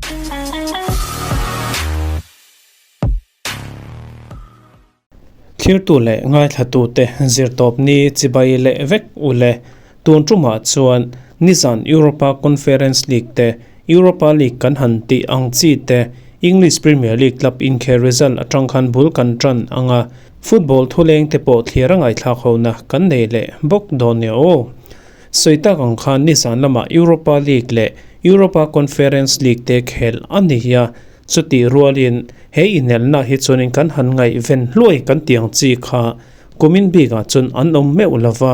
Thirtu leh ngaithlatute zirtawpni chibai leh vek u le. Tun tumah chuan nizan Europa Conference League te, Europa League kan han tih ang chi te, English Premier League club inkhel result atang khan bul kan tan ang a, football thuleng te pawh thlir a ngaihthlak hona kan nei leh bawk dawn nia aw. Sawi tak ang khan nizan lamah Europa League leh Europa Conference League te khel a ni a, Chutih rualin he inelna hi chuanin kan han ngaihven hluai kan tih ang chi kha kumin bikah chuan an awm meuh lova,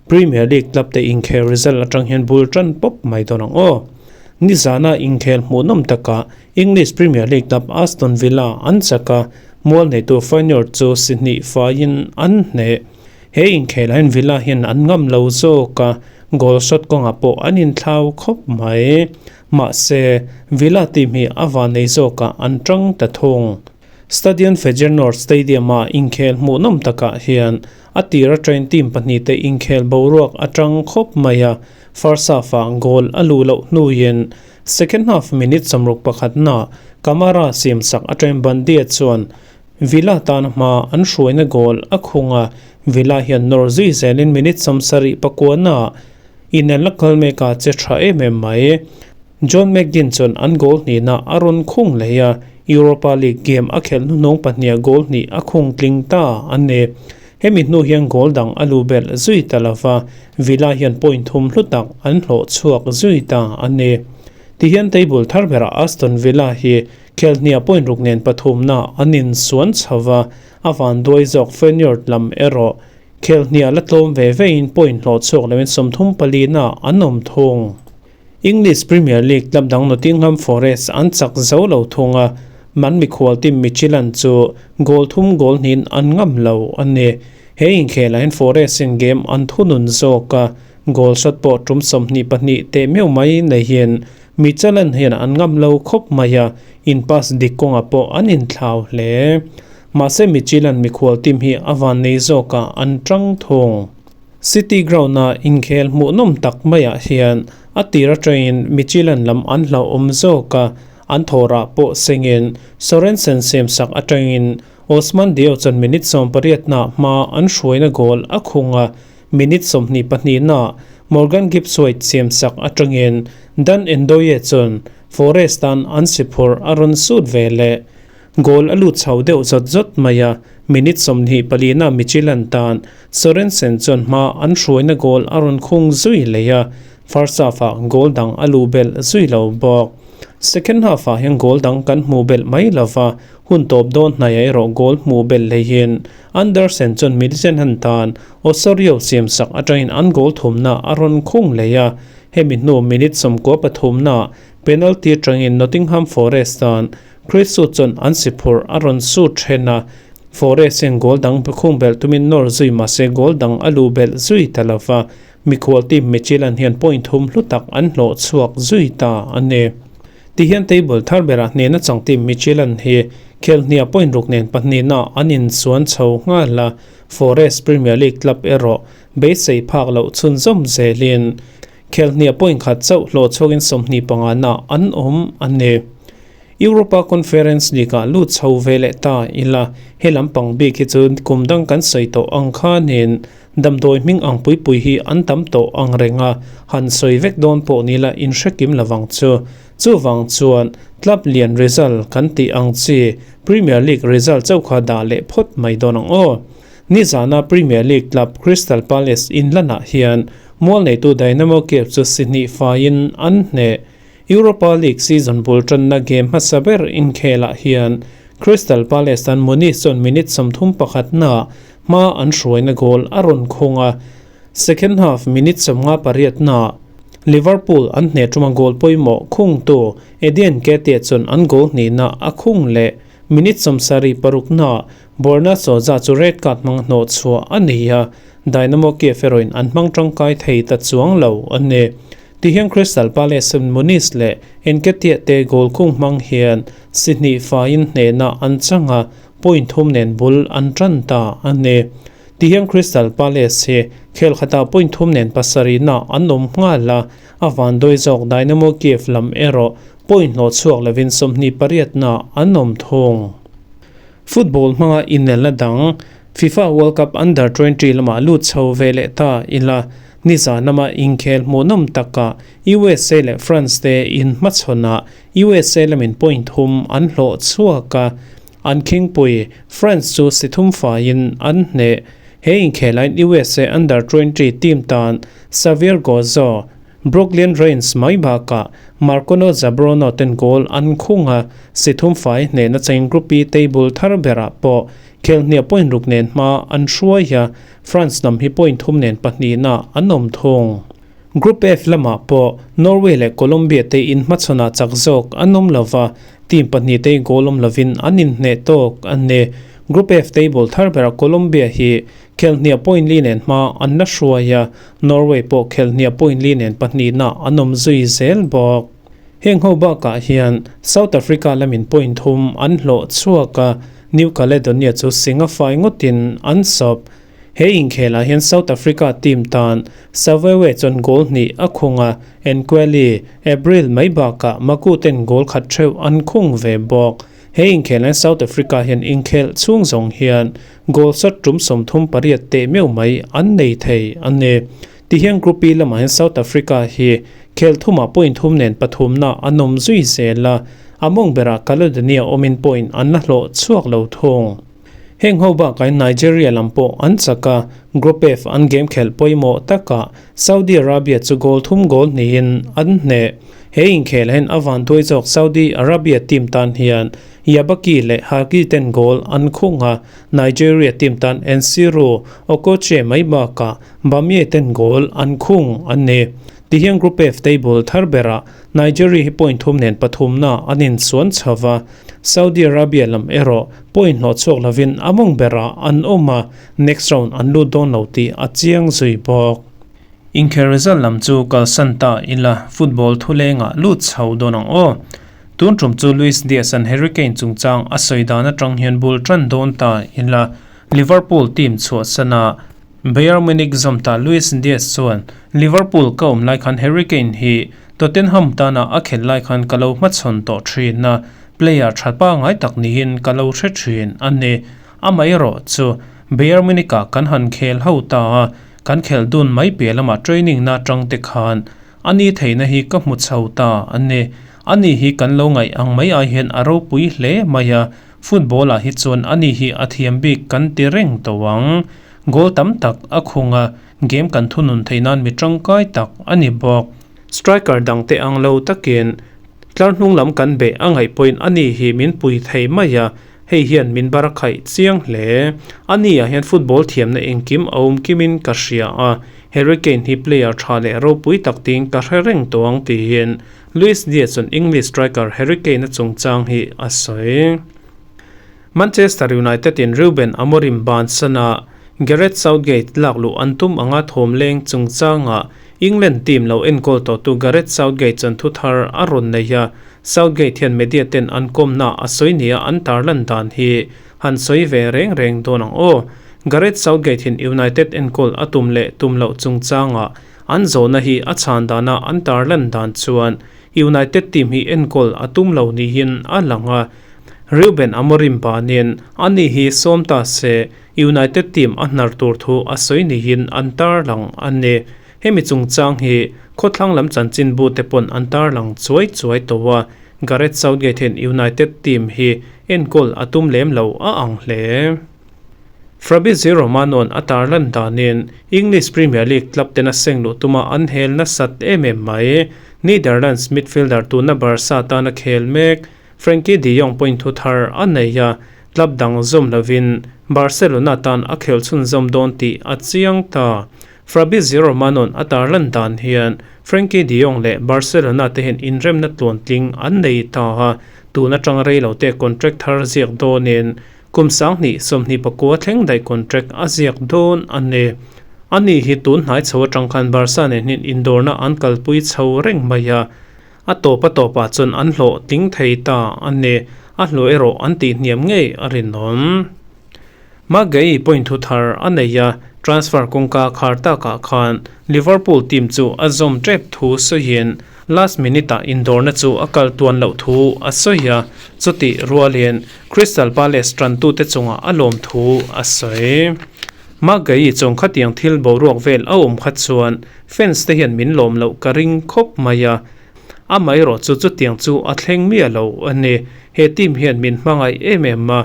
Premier League club te inkhel result atang hian bul tan pawp mai dawn ang aw. Nizana inkhel hmuhnawm takah English Premier League club Aston Villa an chak a, mual neitu Feyenoord chu si hnih faiin an hneh. He inkhelah hian Villa hian an ngam lo zawk a, goal shot kawngah pawh an inthlau khawp mai. Mahse, Villa team hi a van nei zawkah an tang ta thung. Stadion Feyenoord Stadium-a inkhel hmuhnawm takah hian a tir atangin team pahnihte inkhel boruak a tang khawp mai a, first half-ah goal a luh loh hnuin second half minute sawmruk pakhatna Kamara siamsak atangin Bandia chuan Villa tan hma an hruaina goal a khung a, Villa hian nawr zui zelin minute 70 pakuana Inel la kal mek a che tha em em mai. John McGinn chuan an goal hnihna a rawn khung leh a, Europa League game a khelh hnuhnawng pahniha goal hnih a khung tling ta a ni. Hemi hnu hian goal dang a lu belh zui ta lo va, Villa hian point thum hlu tak an hlawh chhuak zui ta a ni. Tihian table thar berah Aston Villa hi khel hniah point ruk nen pathumna an insuan chho va, a vanduai zawk Feyenoord lam erawh Khel hniah la tlawm ve vein point hlawh chhuak loin 34 na an awm thung. English Premier League club dang Nottingham Forest an chak zo lo thung a, man mikhual team Midtjylland chu goal thum goal hnihin an ngam lo a ni. He inkhelah hian Forest in game an thunun zawk a, goal shot pawh tum 22 teh meuh mai neihin Midtjylland hian an ngam lo khawp mai a, in pass dik kawngah pawh an inthlau hle. Mahse Midtjylland mikhual team hi a van nei zawkah an tang thung. City ground-a inkhel hmuhnawm tak maiah hian a tir atangin Midtjylland lam an hlauhawm zawk a, an thawrah pawh sengin Sorensen siamsak atangin Osman Diao chuan minute 18 na hma an hruaina goal a khung a, minute 22 na Morgan Gibbs-White siamsak atangin Dan Ndoye chuan Forest tan an siphurh a rawn sut ve leh. Goal a lut chho deuh zawt zawt mai a, minute 24 na Midtjylland tan Sorensen chuan hma an hruaina goal a rawn khung zui leh a, first half-ah goal dang a luh belh zui lo bawk. Second half-ah hian goal dang kan hmuh belh mai lo va, hun tawp dawn hnaiah erawh goal hmuh belh hleihin Andersen chuan Midtjylland tan Osorio siamsak atangin an goal thumna a rawn khung leh a, hemi hnu minute 93 na penalty atangin Nottingham Forest tan Chris Wood chuan an siphurh a rawn sut then a, Forest hian goal dang khung belh tumin nawr zui mahse goal dang a luh belh zui ta lo va, mikhual team Midtjylland hian point thum hlu tak an hlawh chhuak zui ta a ni. Tihian table thar berah hnehna chang team Midtjylland hi khel hniah point ruk nen pahnihna an insuan chho nghal a, Forest Premier League club erawh beisei phak loh chhunzawm zelin khel hniah point khat chauh hlawh chhuakin 25 na an awm a ni. Europa Conference League-ah lut chho ve leh ta ila, he lampang bik hi chu kum dang kan sawi tawh ang khanin damdawi hming ang pui pui hi an tam tawh ang reng a, han sawi vek dawn pawh ni la inhre kim lovang chu. Chuvang chuan club lian result kan tih ang chi Premier League result chauh kha dah leh phawt mai dawn ang aw. Nizana Premier League club Crystal Palace inlanah hian mual neitu Dynamo Kiev chu si hnih faiin an hneh. Europa League season bul tanna game hmasa ber inkhelah hian Crystal Palace tan Muniz chuan minute 31 na hma an hruaina goal a rawn khung a, second half minute 58 na Liverpool an hneh tuma goal pawimawh khungtu Eddie Nketiah chuan an goal hnihna a khung leh minute 76 na Borna Sosa chu red card hmang hnawh chhuah a ni a, Dynamo Kiev erawhin an hmang tangkai thei ta chuang lo a ni. Tihian Crystal Palace in Muniz leh Nketiah te goal khung hmang hian si hnih faiin hnehna an chang a, point thum nen bul an tan ta a ni. Tihian Crystal Palace hi khel khatah point thum nen pasarihna an awm nghal a, a vanduai zawk Dynamo Kiev lam erawh point hlawh chhuak lovin 28 na an awm thung. Football hmanga inelna dang FIFA World Cup Under 20 lamah lut chho ve leh ta ila, nizan lama inkhel hmuhnawm takah USA leh France te inhmachhawnah USA lamin point thum an hlawh chhuak a, an khingpui France chu si thum faiin an hneh. He inkhelain USA Under 20 team tan Xavier Gozo, Brooklyn Rains mai bakah Marcono Zabrono ten goal an khung a, si thum fai hnehna cheng Group E table thar berah pawh khelhniah point ruk nen hma an hruai a, France lam hi point thum nen pahnihna an awm thung. Group F lamah pawh Norway leh Colombia te inhmachhawnah chak zawk an awm lo va, team pahnih te goal awm lovin an inhneh tawk a ni. Group F table thar berah Colombia hi khelhniah point li nen hma an la hruai a, Norway pawh khelhniah point li nen pahnihna an awm zui zel bawk. Heng ho bakah hian South Africa lamin point thum an hlawh chhuak a, New Caledonia chu singa fai ngawtin an sawp. He inkhelah hian South Africa team tan Sawewe chuan goal hnih a khung a, Nkweli, April mai bakah Maku ten goal khat theuh an khung ve bawk. He inkhelh South Africa hian inkhelh chhung zawng hian goal shot tum 38 teh meuh mai an nei thei a ni. Tihian Group E lamah hian South Africa hi khel thumah point thum nen pathumna an awm zui zel a, a mawng berah Caledonia awmin point an la hlawh chhuak lo thung. Heng ho bakah Nigeria lam pawh an chak a, Group F an game khelh pawimawh takah Saudi Arabia chu goal thum goal hnihin an hneh. He inkhelah hian a vantuai zawk Saudi Arabia team tan hian Yabaki leh Hagi ten goal an khung a, Nigeria team tan Nsiru, Okoche mai bakah Bamie ten goal an khung a ni. Tihian Group F table thar berah Nigeria hi point thum nen pathumna an inchuan chho va, Saudi Arabia lam erawh point hlawh chhuak lovin a mawng berah an awm a, next round an lut dawn lo tih a chiang zui bawk. Inkhel result lam chu kalsan ta ila football thulengah lut chho dawn ang aw. Tun tum chu Luis Diaz an Harry Kane chungchang a sawi dan atang hian bul tan dawn ta ila Liverpool team chhuahsan a Bayern Munich zawm ta Luis Diaz chuan Liverpool ka awm lai khan Harry Kane hi Tottenham tana a khelh lai khan ka lo hmachhawn tawh thin a, player tha pangngai tak niin ka lo hre thin a ni. Amaherawh chu Bayern Munich ah kan han khel ho ta a, kan khelh dun mai piah lamah training na atang te khan a ni theihna hi ka hmu chho ta a ni. A ni hi kan lo ngaih ang mai ai hian a ropui hle mai a, football ah hi chuan a ni hi a thiam bik kan ti reng tawh ang. Goal tam tak a khung a, game kan thunun theih nan mi tangkai tak a ni bawk. Striker dangte ang lo takin tlar hnung lam kan beh a ngaih pawhin a ni hi min pui thei mai a, hei hian min bar khaih chiang hle. A ni ah hian football thiamna engkim a awm kimin ka hria a, Harry Kane hi player tha leh ropui tak tiin ka hre reng tawh ang tiin Luis Diaz chuan English striker Harry Kane a chungchang hi a sawi. Manchester United in Ruben Amorim bansan a, Gareth Southgate lak luh an tum anga thawm leng chungchanga England team lo enkawl tawhtu Gareth Southgate chuan thu thar a rawn nei a, Southgate hian media ten an kawmna a sawi nia an tarlan dan hi han sawi ve reng reng dawn ang aw. Gareth Southgate hian United enkawl a tum leh tum loh chungchanga an zawhna hi a chhan dana an tarlan dan chuan United team hi enkawl a tum lo niin a lang a, Ruben Amorim banin ani hi sawm ta se United team a hnar tur thu a sawi niin an tarlang a ni. Hemi chungchang hi khawthlang lam chanchinbu te pawn an tarlang chuai chuai tawh a, Gareth Southgate hian United team hi enkawl a tum lem lo a ang hle. Fabrizio Romano-a'n a tarlan danin English Premier League club ten a seng luh tuma an hel nasat em em mai. Netherlands midfielder tuna Barca tana khel mek Frenkie de Jong pawhin thu thar a nei a, club dang zawm lovin Barcelona tan a khel chhunzawm dawn tih a chiang ta. Fabrizio Romano-a'n a tarlan dan hian Frenkie de Jong leh Barcelona te hian inremna tluantling an nei ta a, tun atanga reilote contract thar ziak dawnin Kum 2029 thleng daih contract a ziak dawn a ni. Ani hi tun hnai chho atang khan Barca nen hian indawrna an kalpui chho reng mai a, a tawp a tawpah chuan an hlawh tling thei ta a ni. A hlawh erawh an tihhniam ngei a rinawm. Maguire point thu thar a nei a, transfer kawngka khar takah khan Liverpool team chu a zawm tep thu sawiin. Last minute-ah indawrna chu a kal tuan loh thu a sawi a, chutih rualin Crystal Palace tantute chungah a lawm thu a sawi. Magayi chuan khatiang thil boruak vel a awm kha chuan fans te hian min lawm loh ka ring khawp mai a, amaherawh chu chutiang chu a thleng miah lo a ni. He team hian min hmangaih em em a,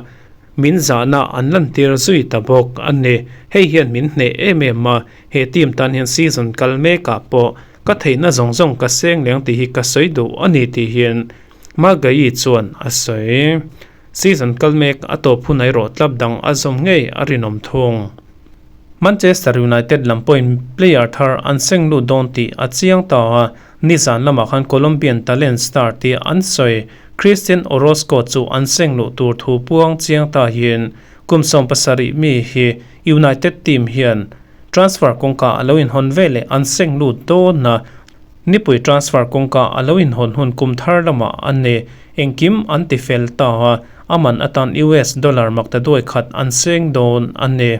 min zahna an lantir zui ta bawk a ni. Hei hian min hneh em em a, he team tan hian season kal mekah pawh ka theihna zawng zawng ka seng leng tih hi ka sawi duh a ni tih hian Magayi chuan a sawi. Season kal mek a tawp hun erawh club dang a zawm ngei a rinawm thung. Manchester United lam pawhin player thar an seng lut dawn tih a chiang ta a, nizan lamah khan Colombian talent star tia an sawi Christian Orozco chu an seng luh tur thu puang chiang ta hian kum 70 mi hi United team hian transfer kawngka a lo inhawn veleh an seng lut dawn a. Nipui transfer kawngka a lo inhawn hun kum thar lamah a ni. Engkim an ti fel ta a, a man atan US dollar makta duai khat an seng dawn a ni.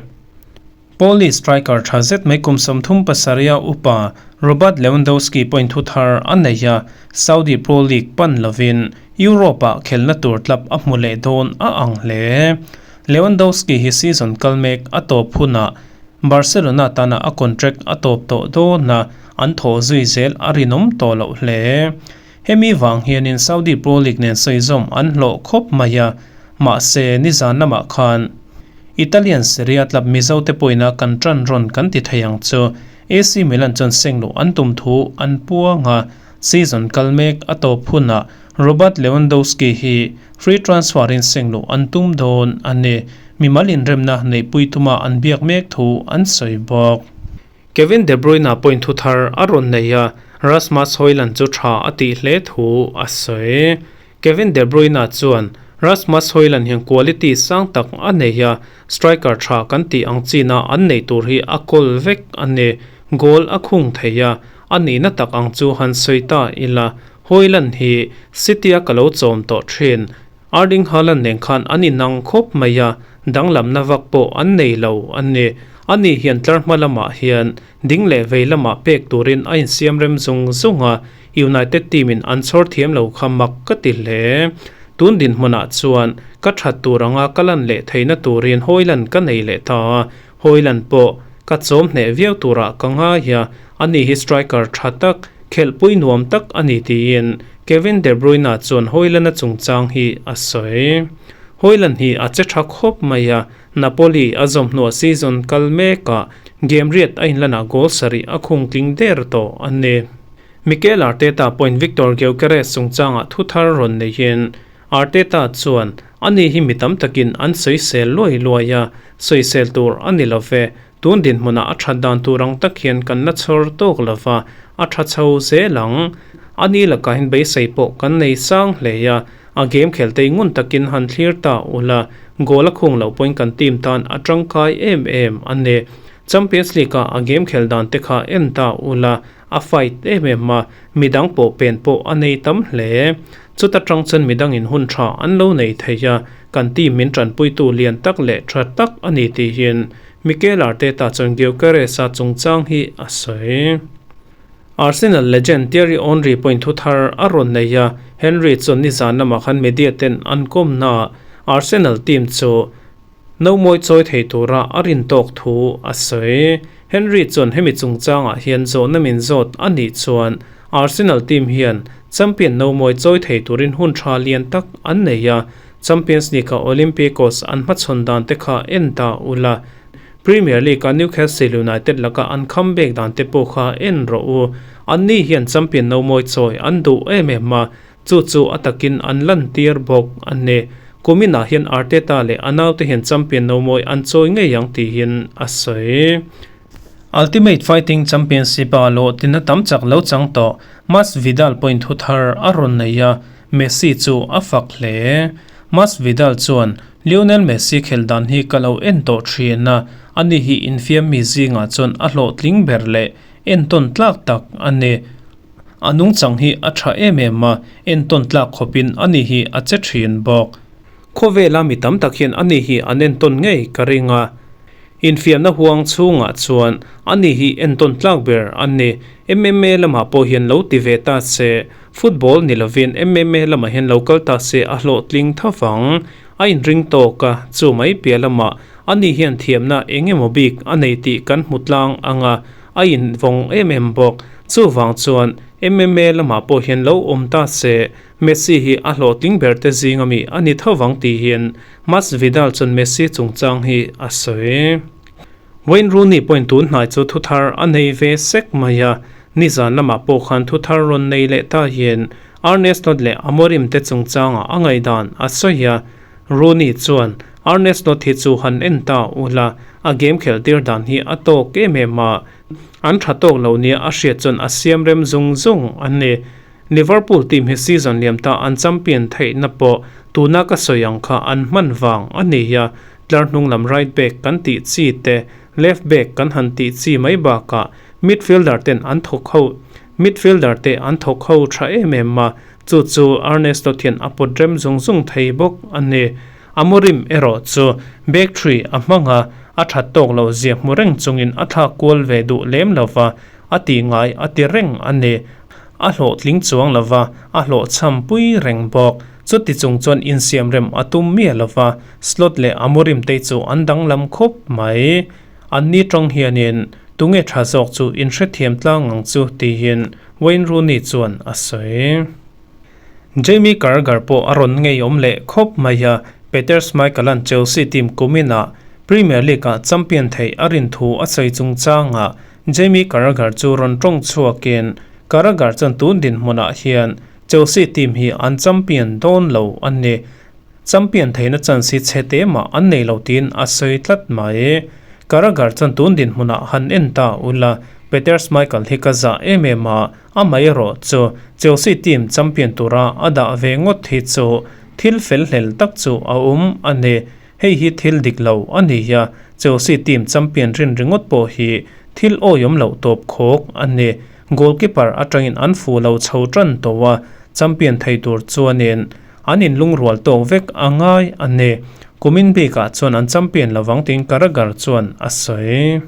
Polish striker tha zet mai kum 37 upa Robert Lewandowski pawhin thu thar a nei a, Saudi Pro League pan lovin Europe-ah khelna tur club a hmu leh dawn a ang hle. Lewandowski hi season kal mek a tawp hunah Barcelona tana a contract a tawp tawh dawn a, an thawh zui zel a rinawm tawh loh hle. Hemi vang hianin Saudi Pro League nen sawizawm an hlawh khawp mai a, mahse nizan lamah khan Italian Serie A club Mizo te pawhin a kan tan rawn kan ti thei ang chu. AC Milan chuan sengluh an tum thu an puang a, season kal mek a tawp hunah Robert Lewandowski hi free transfer in sengluh an tum dawn a ni. Mimal inremna neihpui tuma an biak mek thu an sawi bawk. Kevin De Bruyne pawhin thu thar a rawn nei a, Rasmus Hojlund chu tha a tih hle thu a sawi. Kevin De Bruyne chuan, Rasmus Hojlund hian quality sang tak a nei a, striker tha kan tih ang china an neih tur hi a kawl vek a ni. Goal a khung thei a, a nihna tak ang chu han sawi ta ila, Hojlund hi City-a ka lo chawm tawh thin. Erling Haaland nen khan an inang khawp mai a, danglamna vak pawh an nei lo a ni. Ani hian tlar hma lamah hian ding leh vei lamah pek turin a insiam rem zung zung a, United team in an chhawr thiam lo kha mak ka ti hle. Tun dinhmunah chuan ka that tur anga ka lan leh theihna turin Hojlund ka nei leh ta a, Hojlund pawh ka chawm hneh viau turah ka ngai a, ani hi striker tha tak, khelhpui nuam tak a ni tiin Kevin De Bruyne chuan Hojlund-a chungchang hi a sawi. Hojlund hi a che tha khawp mai a, Napoli a zawm hnuah season kal mekah game riat a inlanah goal sarih a khung tling der tawh a ni. Mikel Arteta pawhin Viktor Gyökeres chungchangah thu thar rawn neihin Arteta chuan, Ani hi mi tam takin an sawisel luai luai a, sawisel tur a ni lo ve. Tun dinhmunah a that dan tur ang tak hian kan la chhawr tawk lo va, a tha chho zel ang. Ani lakah hian beisei pawh kan nei sang hle a, a game kheltei ngun takin han thlir ta ula, goal a khung loh pawhin kan team tan a tangkai em em a ni. Champions League-a a game khel dan te kha en ta ula, a fight em em a, midang pawh pen pawh a nei tam hle. Chuta tang chuan midangin hun tha an lo nei thei a, kan team min tanpuitu lian tak leh tha tak a ni tihin Mikel Arteta chuan Gyökeres-a chungchang hi a sawi. Arsenal legend Thierry Henry pawhin thu thar a rawn nei a, Henry chuan nizan lamah khan media ten an kawmnaah Arsenal team chu No mawi chawi thei tura a rin tawk thu a sawi. Henry chuan hemi chungchangah hian zawhna min zawt a nih chuan Arsenal team hian champion no mawi chawi thei turin hun tha lian tak an nei a, Champions League-a Olympiacos an hmachhawn dan te kha en ta ula, Premier League-a Newcastle United laka an comeback dan te pawh kha en rawh u. Anni hian champion no mawi chawi an duh em em a, Chu chu a takin an lantir bawk a ni. Kuminah hian Arteta leh a naute hian champion no mawi an chawi ngei ang tiin a sawi. Ultimate Fighting Championship-a hlawhtlinna tam chak lo chang tawh Masvidal pawhin thu thar a rawn nei a, Messi chu a fak hle. Masvidal chuan, Lionel Messi khelh dan hi ka lo en tawh thin a, ani hi infiam mi zingah chuan a hlawhtling ber leh entawn tlak tak a ni. A nungchang hi a tha em em a, entawn tlak khawpin ani hi a che thin bawk. Khawvela mi tam tak hian ani hi an entawn ngei ka ring a. Infiamna huang chhungah chuan ani hi entawn tlak ber a ni. MMA lamah pawh hian lo ti ve ta se, football ni lovin MMA lamah hian lo kal ta se a hlawhtling tha vang. A inring tawk a, chu mai piah lamah ani hian thiamna eng emaw bik a nei tih kan hmu tlang ang a, a invawng em em bawk. Chuvang chuan MMA lamah pawh hian lo awm ta se, Messi hi a hlawhtling ber te zing ami a ni tho vang tih hian Masvidal chuan Messi chungchang hi a sawi. Wayne Rooney pawhin tun hnai chu thuthar a nei ve sek mai a, nizan lamah pawh khan thuthar rawn nei leh ta hian Arne Slot leh Amorim te chungchangah a ngaihdan a sawi a. Rooney chuan, Arne Slot hi chu han en ta ula, a game khelh tir dan hi a tawk em em a, an tha tawk lo nia a hriat chuan a siam rem zung zung a ni. Liverpool team hi season liam ta an champion theihna pawh tuna ka sawi ang kha an hman vang a ni a, tlar hnung lam right back kan tih chi te, left back kan han tih chi mai bakah midfielder ten an thawk ho midfielder te an thawk ho tha em em a, chu chu Arne Slot hian a pawt rem zung zung thei bawk a ni. Amorim erawh chu back three a hmang a, a that tawk loh zia hmu reng chungin a thlak kual ve duh lem lova, A ti ngai a ti reng a ni. A hlawhtling chuang lo va, a hlawhchham pui reng bawk. Chuti chung chuan insiam rem a tum miah lo va, Slot leh Amorim te chu an danglam khawp mai. An ni tawng hianin tunge tha zawk chu inhrethiam tlang ang chu tiin Wayne Rooney chuan a sawi. Jamie Carragher pawh a rawn ngeiawm leh khawp mai a, Peter Schmeichel-a'n Chelsea team kuminah Premier League-ah champion theih a rin thu a sawi chungchangah Jamie Carragher chu rawn tawng chhuakin Carragher chuan tun dinhmunah hian Chelsea team hi an champion dawn lo a ni. Champion theihna chance hi chhe te mah an nei lo tiin a sawi tlat mai. Carragher chuan tun dinhmunah han en ta ula, Peter Schmeichel hi ka zah em em a, amaherawh chu Chelsea team champion tura a dah ve ngawt hi chu thil fel hlel tak chu a awm a ni. Hei hi thil dik lo a ni a, Chelsea team champion rin ringawt pawh hi thil awihawm loh tawp khawk a ni. Goalkeeper atangin an fuh lo chho tan tawh a, champion thei tur chuanin an inlungrual tawk vek a ngai a ni. Kumin bikah chuan an champion lovang tiin Carragher chuan a sawi.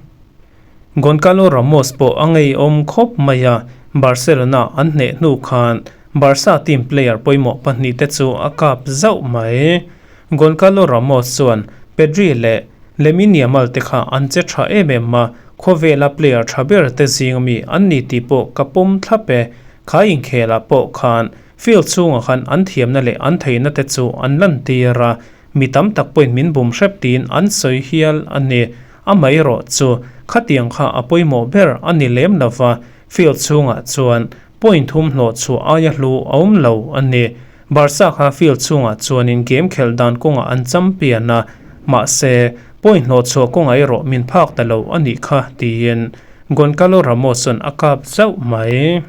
Goncalo Ramos pawh a ngeiawm khawp mai a, Barcelona an hneh hnu khan Barca team player pawimawh pahnihte chu a kap zauh mai. Goncalo Ramos chuan Pedri leh Lamine Yamal te kha an che tha em em a, khawvela player tha ber te zing ami an ni tih pawh ka pawm thlap e. Kha inkhelah pawh khan field chhungah khan an thiamna leh an theihna te chu an lantir a, mi tam tak pawhin min bum hrep tiin an sawi hial a ni. Amaherawh chu khatiang kha a pawimawh ber a ni lem lova, field chhungah chuan point thum hlawh chhuah aia hlu a awm lo a ni. Barca kha field chhungah chuanin game khelh dan kawngah an champion a, mahse, point hlawh chhuah kawngah erawh min phak ta lo a nih kha, tiin Goncalo Ramos chuan a kap zauh mai.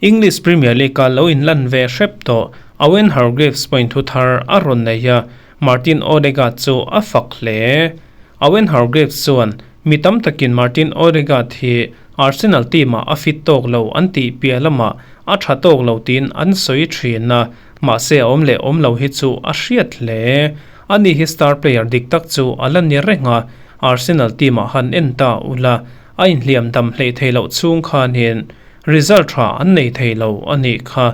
English Premier League-a lo inlan ve hrep tawh Owen Hargreaves point thu thar a rawn nei a, Martin Odegaard chu a fak hle. Owen Hargreaves chuan, Mi tam takin Martin Odegaard hi Arsenal team-ah a fit tawk lo an tih piah lamah a tha tawk lo tiin an sawi thin a, mahse a awm leh awm lo hi chu a hriat hle. Ani hi star player dik tak chu a la ni reng a, Arsenal team-ah han en ta ula, a inhliam dam hleih thei loh chhung khanin result tha an nei thei lo a nih kha.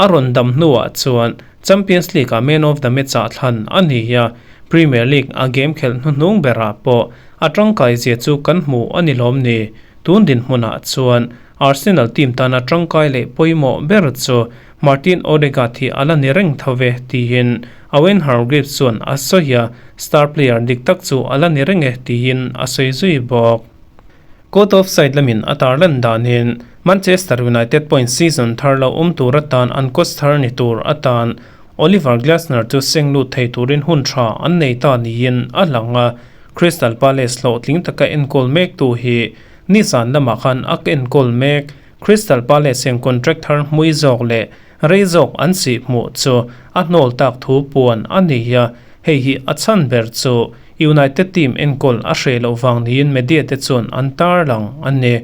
A rawn dam hnuah chuan Champions League-ah man of the match-ah thlan a ni a, Premier League a game khelh hnuhnung berah pawh a tangkai zia chu kan hmu a ni lawm ni. Tun dinhmunah chuan Arsenal team tana tangkai leh pawimawh ber chu Martin Odegaard hi a la ni reng tho ve tiin Owen Hargreaves chuan a sawi a, star player dik tak chu a la ni reng e tiin a sawi zui bawk. Court of side lamin a tarlan danin Manchester United pawhin season thar lo awm tur atan an coach thar ni tur atan Oliver Glasner chu seng lut thei turin hun tha an nei ta niin a lang a, Crystal Palace hlawhtling taka enkawl mektu hi Nizan lamah khan a enkawl mek. Crystal Palace hian contract thar hmui zawk leh rei zawk an sih hmuh chu a hnawl tak thu puan a ni a, hei hi a chhan ber chu United team enkawl a hreh loh vang niin media te chuan an tarlang a ni.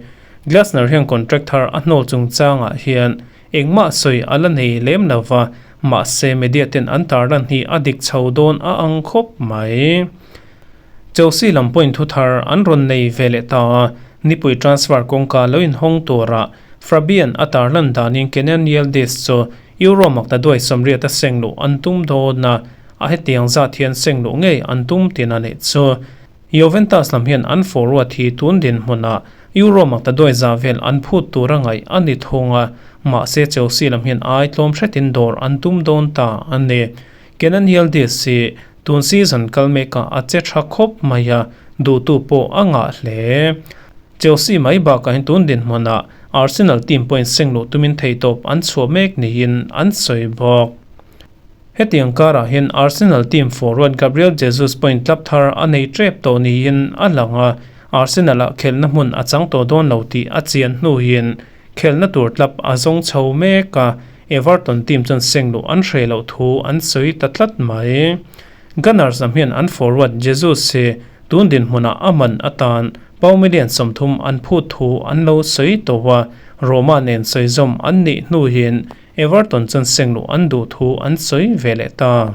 Glasner hian contract thar a hnawl chungchangah hian engmah sawi a la nei lem lo va, mahse media ten an tarlan hi a dik chho dawn a ang khawp mai. Chelsea lam pawhin thu thar an rawn nei ve leh ta a, nipui transfer kawngka lo inhawng tura Fabian a tarlan danin Kenan Yildiz chu Euro makta duai 80 a seng luh an tum dawn a, a hetiang zat hian seng luh ngei an tum tin a nih chu. Juventus lam hian an forward hi tun dinhmunah Euro makta duai za vel an phut tura ngaih a ni thung a, mahse Chelsea lam hian ai tlawm hretin dawr an tum dawn ta a ni. Kenan Yildiz hi tun season kal mekah a che tha khawp mai a, duhtu pawh a ngah hle. Chelsea mai bakah hian tun dinhmunah Arsenal team pawhin seng luh tumin theihtawp an chhuah mek niin an sawi bawk. Hetiang karah hian Arsenal team forward Gabriel Jesus pawhin club thar a nei tep tawh niin a lang a, Arsenal-ah khelhna hmun a chang tawh dawn lo tih a chian hnuin khelhna tur club a zawng chho mek a, Everton team chuan seng luh an hreh loh thu an sawi ta tlat mai. Gunners lam hian an forward Jesus hi tun dinhmunah a man atan pau million 30 an phut thu an lo sawi tawh a, Roma nen sawi zawm an nih hnuin Everton chuan seng luh an duh thu an sawi ve leh ta.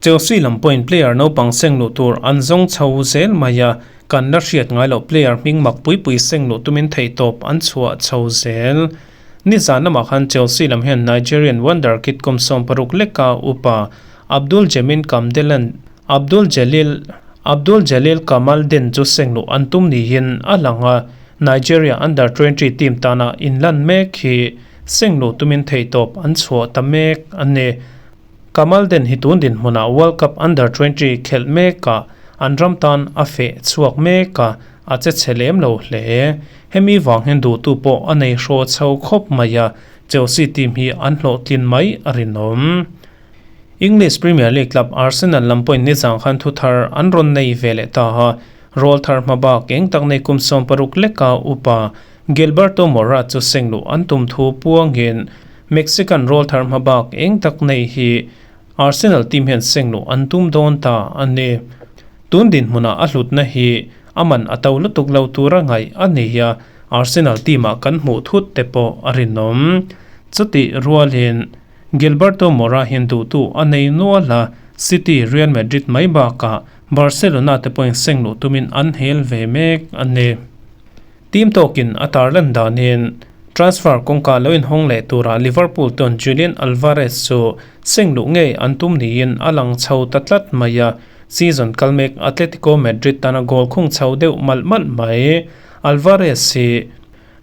Chelsea lam pawhin player naupang seng luh tur an zawng chho zel mai a, kan la hriat ngai loh player hming mak pui pui seng luh tumin theihtawp an chhuah chho zel. Nizan lamah khan Chelsea lam hian Nigerian wonder kid kum 60 leka upa Abdul Jemin Kamdelan Abdul Jalil Abdul Jalil Kamaldeen chu seng luh an tum niin a lang a, Nigeria under 20 team tana inlan mek hi seng luh tumin theihtawp an chhuah ta mek a ni. Kamaldeen hi tun dinhmunah World Cup Under 20 khelh mekah an ram tan a feh chhuak mek a, a che chhe lem lo hle. Hemi vang hian duhtu pawh a nei hraw chho khawp mai a, Chelsea team hi an hlawhtlin mai a rinawm. English Premier League club Arsenal lam pawhin nizang khan thu thar an rawn nei ve leh ta a, rawl thar hma bak eng tak nei kum 60 leka upa Gilberto Mora chu seng luh an tum thu puangin Mexican rawl thar hma bak eng tak nei hi Arsenal team hian seng luh an tum dawn ta a ni. Tun dinhmunah a hlutna hi a man a to lutuk lo tura ngaih a ni a, Arsenal team-ah kan hmuh thut te pawh a rinawm. Chutih rualin Gilberto Mora hian duhtu a nei nual a, City, Real Madrid mai bakah Barcelona te pawhin seng luh tumin an hel ve mek a ni. Team tawkin a tarlan danin transfer kawngka lo inhawng leh tura Liverpool chuan Julian Alvarez chu seng luh ngei an tum niin a lang chho ta tlat mai a, season kal mek Atletico Madrid tana goal khung chho deuh malh malh mai. Alvarez hi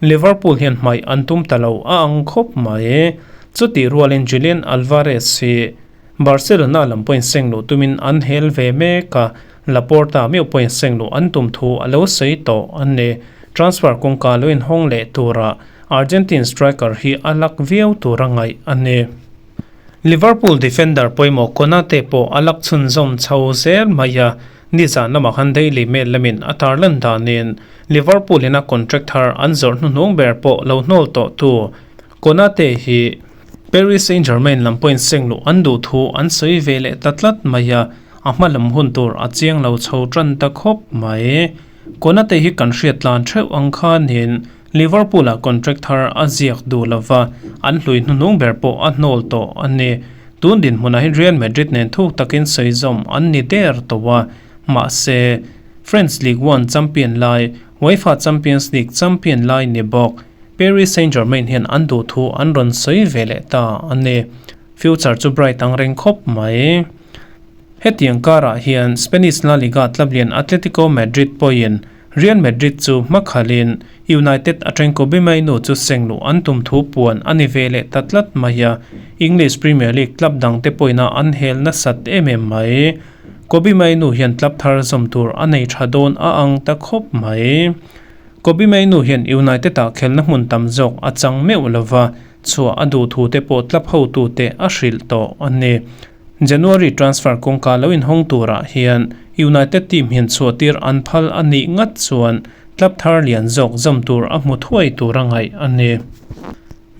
Liverpool hian hmaih an tum ta lo a ang khawp mai. Chutih rualin Julian Alvarez hi Barcelona lam pawhin seng luh tumin an hel ve mek a, Laporta meuh pawhin seng luh an tum thu a lo sawi tawh a ni. Transfer kawngka lo inhawng leh tura Argentine striker hi a lak viau tura ngaih a ni. Liverpool defender pawimawh Konate pawh a lak chhunzawm chho zel mai a, nizan lamah khan Daily Mail lamin a tarlan danin Liverpool in a contract thar an zawrh hnuhnung ber pawh lo hnawl tawhtu Konate hi Paris Saint-Germain lam pawhin seng luh an duh thu an sawi ve leh ta tlat mai a, a hma lam hun tur a chiang lo chho tan ta khawp mai. Konate hi kan hriat tlan theuh ang khanin Liverpool-ah contract thar a ziak duh lova, an hlui hnuhnung ber pawh a hnawl tawh a ni. Tun dinhmunah hian Real Madrid nen thuk takin sawi zawm an ni der tawh a, mahse French Ligue 1 champion lai, UEFA Champions League champion lai ni bawk. Paris Saint-Germain hian an duh thu an rawn sawi ve leh ta a ni. Future chu bright ang reng khawp mai. Hetiang karah hian Spanish La Liga club lian Atletico Madrid pawhin Real Madrid chu hmakhalin United atang Kobbie Mainoo chu seng luh an tum thu puan a ni ve leh ta tlat mai a, English Premier League club dangte pawhin a an hel nasat em em mai. Kobbie Mainoo hian club thar zawm tur a nei tha dawn a ang ta khawp mai. Kobbie Mainoo hian United-ah khelna hmun tam zawk a chang meuh lova, chhuah a duh thu te pawh club hotute a hrilh tawh a ni. January transfer kawngka lo inhawng turah hian United team hian chhuahtir an phal a nih ngat chuan club thar lian zawk zawm tur a hmu thuai tur a ngaih a ni.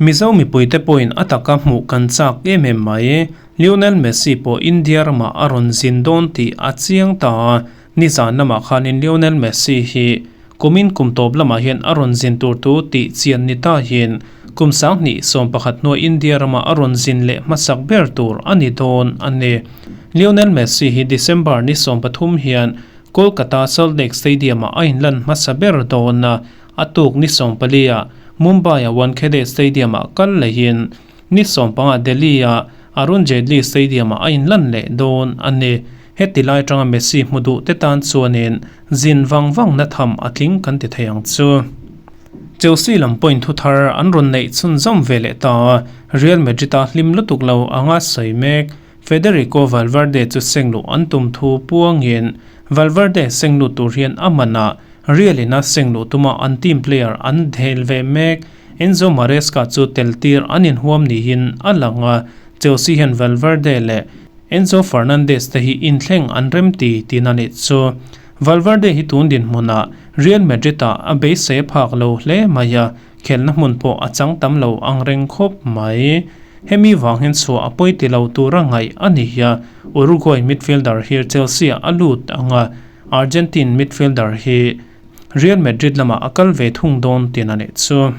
Mizo mipuite pawhin a taka hmuh kan chak em em mai. Lionel Messi pawh India ramah a rawn zin dawn tih a chiang ta a, Nizan lamah khanin Lionel Messi hi kumin kum tawp lamah hian a rawn zin tur thu tih chian ni ta hian kum 2011 hnuai India rama a rawn zin leh hmasak ber tur a ni dawn a ni. Lionel Messi hi December ni 13 hian Kolkata Salt Lake Stadium-ah a inlan hmasa ber dawn a, a tuk ni sawmpalia Mumbai-a Wankhede Stadium-ah kal lehin ni sawmpanga Delhi-a Arun Jaitley Stadium-ah a inlan leh dawn a ni. Heti lai atanga Messi hmu duh te tan chuanin zin vang vangna tham a tling kan ti thei ang chu. Chelsea lam point thu thar an rawn neih chhunzawm ve leh ta a, Real Madrid-a hlim lutuk lo anga sawi mek. Federico Valverde chu sengluh an tum thu puangin Valverde sengluh tur hian a manah Real in a sengluh tuma an team player an dhel ve mek. Enzo Maresca chu tel tir an inhuam niin a lang a, Chelsea hian Valverde leh Enzo Fernandez te hi inthleng an remti tin a nih chu. Valverde hi tun dinhmunah Real Madrid ah a beisei phak lo hle mai a, Khelna hmun pawh a chang tam lo ang reng khawp mai. Hemi vang hian chhuah a pawi ti lo tura ngaih a ni a, Uruguay midfielder hi Chelsea-ah a lut ang a, Argentine midfielder hi Real Madrid lamah a kal ve thung dawn tin a nih chu.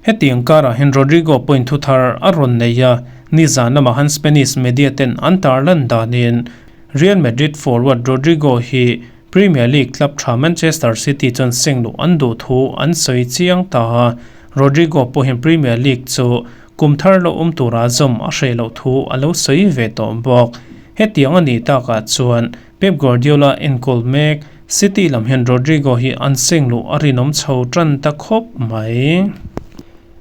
Hetiang karah hian Rodrigo point thu thar a rawn nei a, nizan lamah han Spanish media ten an tarlan danin Real Madrid forward Rodrigo hi Premier League club tha Manchester City chuan sengluh an duh thu an sawi chiang ta a, Rodrigo pawhin Premier League chu kum thar lo awm tura zawm a hreh loh thu a lo sawi ve tawh bawk. Hetiang a nih takah chuan Pep Guardiola enkawl mek City lam hian Rodrigo hi an sengluh a rinawm chho tan ta khawp mai.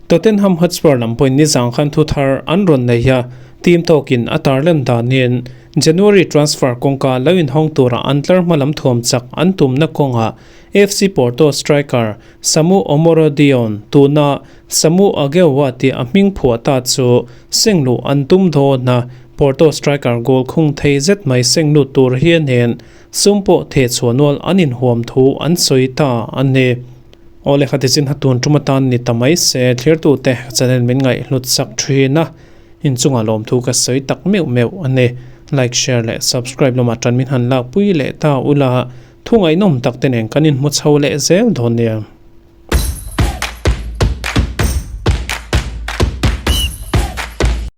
Tottenham Hotspur lam pawhin nizang khan thu thar an rawn nei a, team tawkin a tarlan danin January transfer kawngka lo inhawng tura an tlar hma lam thuam chak an tumna kawngah FC Porto striker Samu Omorodion tuna Samu Aghehowa tih a hming phuah ta chu sengluh an tum dawn a, Porto striker goal khung thei zet mai senglut tur hianin sum pawh thehchhuah nual an inhuam thu an sawi ta a ni. Aw le khati chin hatun tum atan ni ta mai se thlirtute channel min ngaihhlut sak thin a, inchungah lawmthu ka sawi tak meuh meuh a ni. Like, share leh subscribe lamah tan min han lakpui leh ta ula, thu ngaihnawm tak te nen kan inhmu chho leh zel dawn nia.